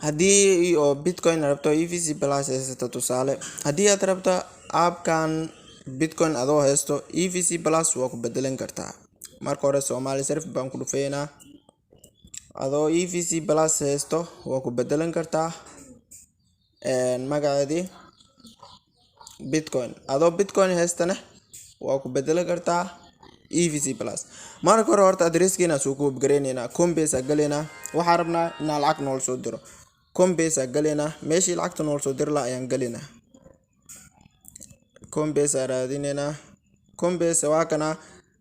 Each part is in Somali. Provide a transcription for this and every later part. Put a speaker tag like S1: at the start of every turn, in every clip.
S1: Haddii oo Bitcoin rabto, EVC Plus haysato, tusaale haddii aad rabto appkan Bitcoin adoo haysto EVC Plus, waa ku bedelan kartaa. Marka hore Somali Sarif baan ku dhufeynaa. Adoo EVC Plus haysto waa ku bedelan kartaa magaceedii Bitcoin. Adoo Bitcoin haystana waa ku bedelan kartaa EVC Plus. Marka hore horta addresskiina soo copy gareynayna, Coinbase aa galeynaa. Waxaa rabnaa inaan lacag nool soo diro. Coinbase aa galeynaa, meeshii lacagta nool soo diri lahaa ayaan galeynaa. Coinbase aa raadineynaa. Coinbase waa kana.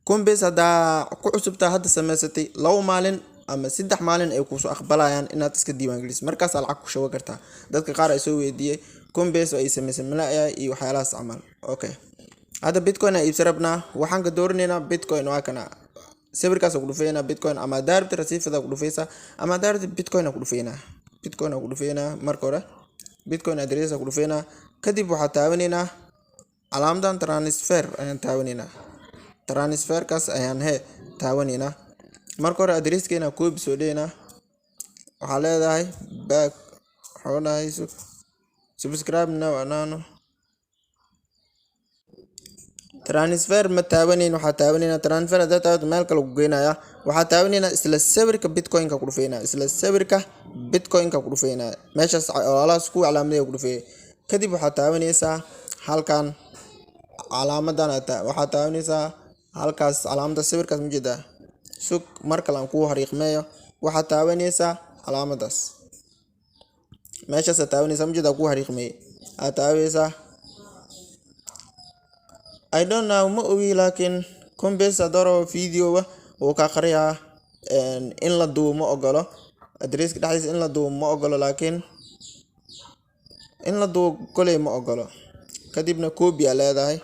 S1: Coinbase haddaa ku cusubtaa, hadda samaysatay, 2 maalin ama 3 maalin ay kusoo aqbalayaan inaad iska diiwaangeliso. Markaasaa lacag ku shuban kartaa. Dadka qaar ay soo weydiiyey Coinbase oo ay samaysay malaya iyo waxyaalahaas camal. Okay, hadda Bitcoin aa iibsan rabnaa. Waxaan ka dooranaynaa Bitcoin. Waa kana, sawirkaas ku dhufeynaa Bitcoin, ama haddaa rabtid rasiifada ku dhufeysaa, ama haddaa rabtid Bitcoin aa ku dhufeynaa. Bitcoin aa ku dhufeynaa. Marka hore Bitcoin address aa ku dhufeynaa. Kadib waxaa taabanaynaa calaamadan transfer ayaan taabanaynaa. Transferkaas ayaan taabanaynaa. Marka hore addresskeena copy soo dheynaa. Waxaa leedahay back, waxuu dhahay subscribe now anaano. Transfer ma taabanayn, waxaa taabanayna transfer. Haddaa taabato meel kale ku geynaya. Waxaa taabanaynaa isla sawirka Bitcoin-ka ku dhufeynaa. Isla sawirka Bitcoin-ka ku dhufeynaa, meeshaas olaalahaas ku calaamadaya ku dhufeeyay. Kadib waxaa taabanaysaa halkan calaamadan. Waxaa taabanaysaa halkaas calaamada sawirkaas, ma jeedaa? Sug, mar kale aan kuu xariiqmeeyo. Waxaa taabanaysaa calaamadaas, meeshaas taabanaysaa, ma jeedaa? Kuu xariiqmeeyey aad taabanaysaa. I don't know, ma ogi, laakiin Coinbase haddoo rabo videoga wuu kaa qariyaa. In la duubo ma ogolo, addresska dhexdiisa in la duubo ma ogolo, laakiin in la duubo koley ma ogolo. Kadibna copy aa leedahay.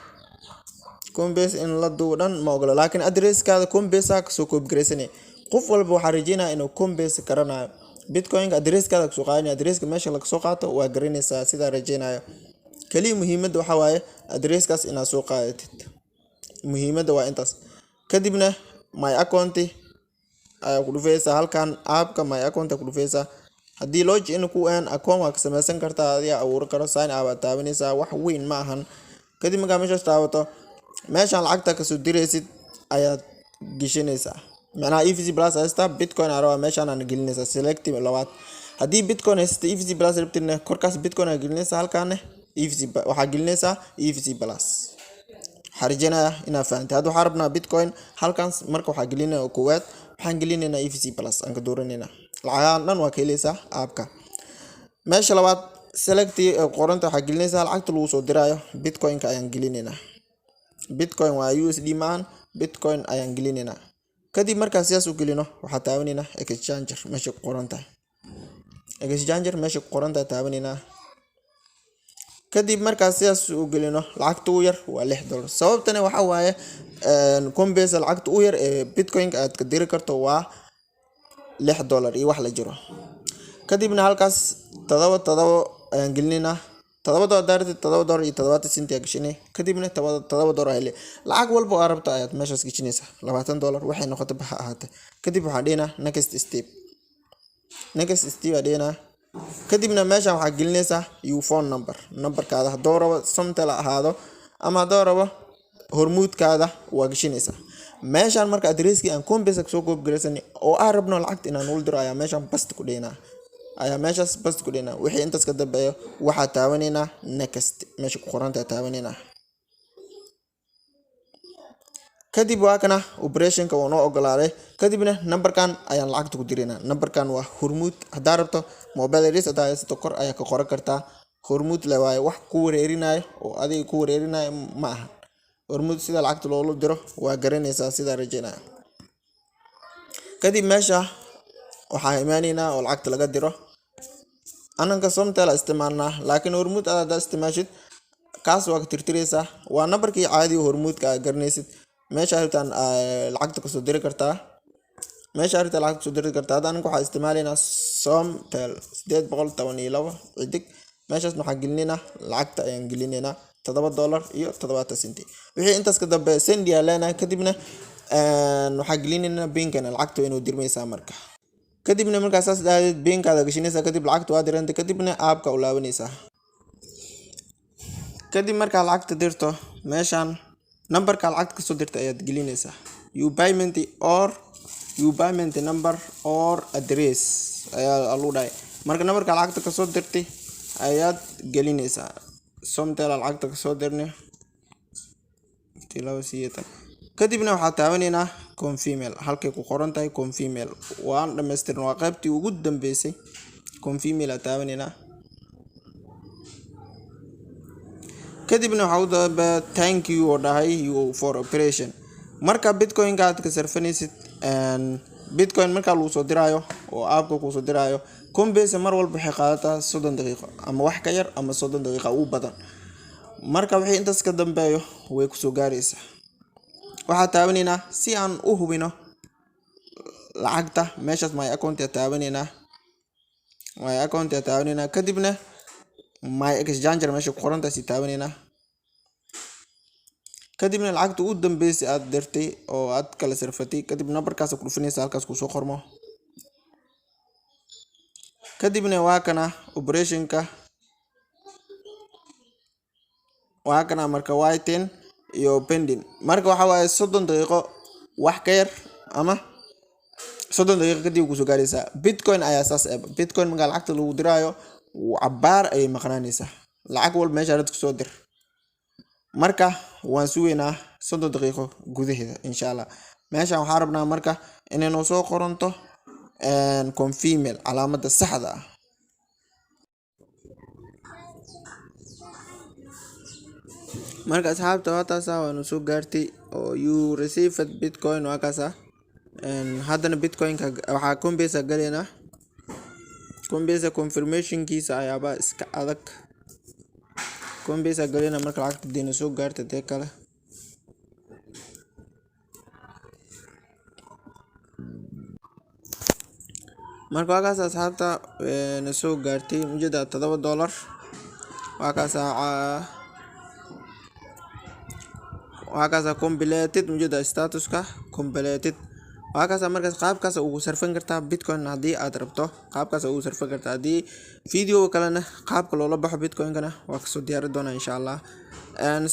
S1: Coinbase in la duubo dhan ma ogolo, laakiin addresskaada Coinbase aa kasoo copy garaysanay. Qof walba waxaa rajeynaya inuu Coinbase garanayo. Bitcoinka addresskaada kasoo qaadanaya. Addresska meesha lagasoo qaato waa garanaysaa sidaa rajeynayo. Kaliya muhiimadda waxaa waaye addresskaas inaad soo qaadatid. Muhiimadda waa intaas. Kadibna my account ayaa ku dhufeysaa. Halkan appka my account ku dhufeysaa. Haddii login ku aan account waa ka samaysan kartaa, adiga abuuri karo. Sign up aad taabanaysaa, wax weyn ma ahan. Kadib markaa meeshaas taabato, meeshaan lacagta kasoo diraysid ayaad geshanaysaa. Macnaha EVC Plus haystaa, Bitcoin aa rabaa, meeshaan aan gelinaysaa selective labaad. Haddii Bitcoin haysata, EVC Plus rabtidna, korkaas Bitcoin aa gelinaysaa, halkaana EVC waxaa gelinaysaa EVC Plus. Waxaa rajeynayaa inaad fahantay. Hadda waxaa rabnaa Bitcoin halkan. Marka waxaa gelinaya oo koowaad waxaan gelinaynaa EVC Plus aan ka dooranaynaa. Lacagahan dhan waa ka heleysaa appka. Meesha labaad select qoranta waxaa gelinaysaa lacagta lagu soo diraayo. Bitcoin-ka ayaan gelinaynaa. Bitcoin waa USD maahan, Bitcoin ayaan gelinaynaa. Kadib markaa sidaas u gelino, waxaa taabanaynaa exchanger meesha ku qoran tahay. Exchanger meesha ku qoran tahay taabanaynaa. Kadib markaa sidaas u gelino, lacagta ugu yar waa $6. Sababtana waxa waaye Coinbase lacagta ugu yar ee Bitcoin-ka aad ka diri karto waa $6 iyo wax la jiro. Kadibna halkaas todoba todoba ayaan gelinaynaa. $7 daartid, $7.70 ayaa gashanay. Kadibna $7 aa heli. Lacag walba oo aad rabto ayaad meeshaas gashanaysaa, $20 waxay noqoto ba ha ahaatee. Kadib waxaan dhihinaa next step. Next step aa dhihinaa. Kadibna meeshan waxaa gelinaysaa your phone number, numberkaada. Hadduu rabo Somtel ha ahaado ama hadduu rabo Hormuudkaada, waa gashanaysaa meeshan. Marka addresskii aan Coinbase kasoo copy garaysanay oo aan rabno lacagta inaan ula diro ayaa meeshan paste ku dhihinaa, ayaa meeshaas paste ku dhihinaa. Wixii intaas ka dambeeyo waxaa taabanaynaa next meesha ku qorantaa taabanaynaa. Kadib waa kana, operationka waa noo ogolaaday. Kadibna numberkan ayaan lacagta ku diraynaa. Numberkan waa Hormuud. Haddaa rabto mobile address haddaa haysato, kor ayaa ka qoran kartaa. Hormuud le waaye, wax ku wareerinayo oo adiga ku wareerinayo ma aha. Hormuud sida lacagta loola diro waa garanaysaa sidaa rajeynaya. Kadib meesha waxaa imaaneynaa oo lacagta laga diro. Ananka Somtel aa isticmaalnaa, laakiin Hormuud aad haddaa isticmaashid, kaas waa ka tirtireysaa. Waa nambarkii caadiga Hormuudka aad garanaysid. Meesha rabtaan lacagta kasoo diri kartaa, meesha rabtaa lacagta kasoo diri kartaa. Hadda ananka waxaa isticmaalaynaa Somtel, 812 xidig. Meeshaas waxaan gelinaynaa lacagta, ayaan gelinaynaa $7.70. Wixii intaas ka dambeeya send aa leenahay. Kadibna waxaa gelinaynaa PIN-kana, lacagta waa inuu dirmaysaa. Marka kadibna markaa saas dhahdeed, PIN-kaada gashanaysaa. Kadib lacagta waa diranta, kadibna app-ka u laabanaysaa. Kadib markaa lacagta dirto, meeshaan nambarka lacagta kasoo dirta ayaad gelinaysaa. Your payment or your payment number or address ayaa lagu dhahay. Marka nambarka lacagta kasoo dirtay ayaad gelinaysaa. Somtel lacagta kasoo dirnay, 280. Kadibna waxaa taabanaynaa confirm, halkay ku qoran tahay confirm. Waan dhamaystirna, waa qaybtii ugu dambeysay. Confirm aa taabanaynaa. Kadibna waxaa u dambeeya thank you oo dhahay you for operation. Marka Bitcoin-ka aad ka sarfanaysid, Bitcoin markaa lagu soo diraayo oo app-ka kuusoo diraayo Coinbase, mar walba waxay qaadataa 30 daqiiqo ama wax ka yar ama 30 daqiiqa ugu badan. Marka wixii intaas ka dambeeyo way kusoo gaaraysaa. Waxaa taabanaynaa si aan u hubino lacagta meeshaas, my account aa taabanaynaa, my account aa taabanaynaa. Kadibna my exchanger meesha ku qorantahay sii taabanaynaa. Kadibna lacagta ugu dambeysay aad dirtay oo aad kala sarfatay, kadib nambarkaas ku dhufanaysa, halkaas kusoo qormo. Kadibna waa kana operationka, waa kana. Marka waiting iyo pending. Marka waxa waaye 30 daqiiqo wax ka yar ama 30 daqiiqo kadib kusoo gaaraysaa. Bitcoin ayaa saas eh. Bitcoin markaa lacagta lagu diraayo, cabaar ayay maqnaanaysaa. Lacag walba meesha rabtid kusoo dir. Marka waan sugaynaa 30 daqiiqo gudaheeda, insha Allah. Meeshan waxaan rabnaa marka inay noo soo qoranto confirm, calaamada saxda ah. Marka asxaabta, waa taasa, waanu soo gaartay oo you received Bitcoin, waa kaasa. Haddana Bitcoin-ka waxaa Coinbase galaynaa. Coinbase confirmationkiisa ayaaba iska adag. Coinbase galayna marka lacagta deena soo gaarta dee kale. Marka waa kaas asxaabta, na soo gaartay mujada $7, waa kaasa. Waa kaasa completed, mujada statuska completed, waa kaasa. Markaas qaabkaas ugu sarfan kartaa Bitcoin haddii aad rabto, qaabkaas ugu sarfan kartaa. Haddii video kalena qaabka loola baxo Bitcoin-kana waa kasoo diyaari doonaa, insha Allah.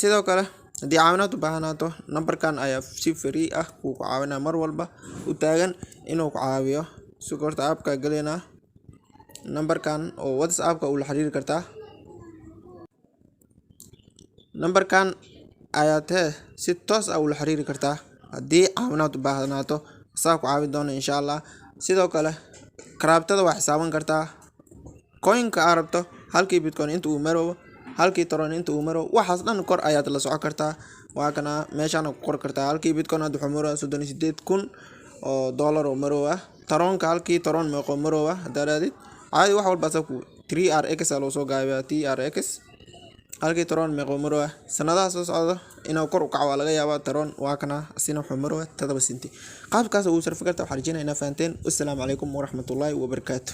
S1: Sidoo kale haddii caawinaad u baahanaato, nambarkan ayaa si free ah kuu ku caawinaya, mar walba u taagan inuu ku caawiyo. Si horta app-ka galaynaa, nambarkan oo WhatsApp-ka ula xiriiri kartaa. Nambarkan ayaad hee si toos ah ula xiriiri kartaa haddii caawinaad u baahanaato, asaga ku caawin doona, insha Allah. Sidoo kale crypto-da waa xisaaban kartaa, coinka aad rabto, halkii Bitcoin inta uu maro, halkii Tron inta uu maro, waxaas dhan kor ayaad la socon kartaa. Waa kana, meeshaana ku qori kartaa. Halkii Bitcoin hadda wuxuu maroyaa 38,000 oo dollar oo marow ah. Tronka, halkii Tron meeqoo marow ah haddaa raadid, caadi wax walba asaga ku 3RX aa loo soo gaabiyaa, TRX. Halkii Tron meeqoo marow ah, sanadaha soo socda inuu kor u kaco waa laga yaabaa. Tron waa kana, asina wuxuu maroyaa 7 senti. Qaabkaas ugu sarfi kartaa. Waxaan rajeynaya inaa fahanteen. Wassalaamu calaykum waraxmatullaahi wabarakaatu.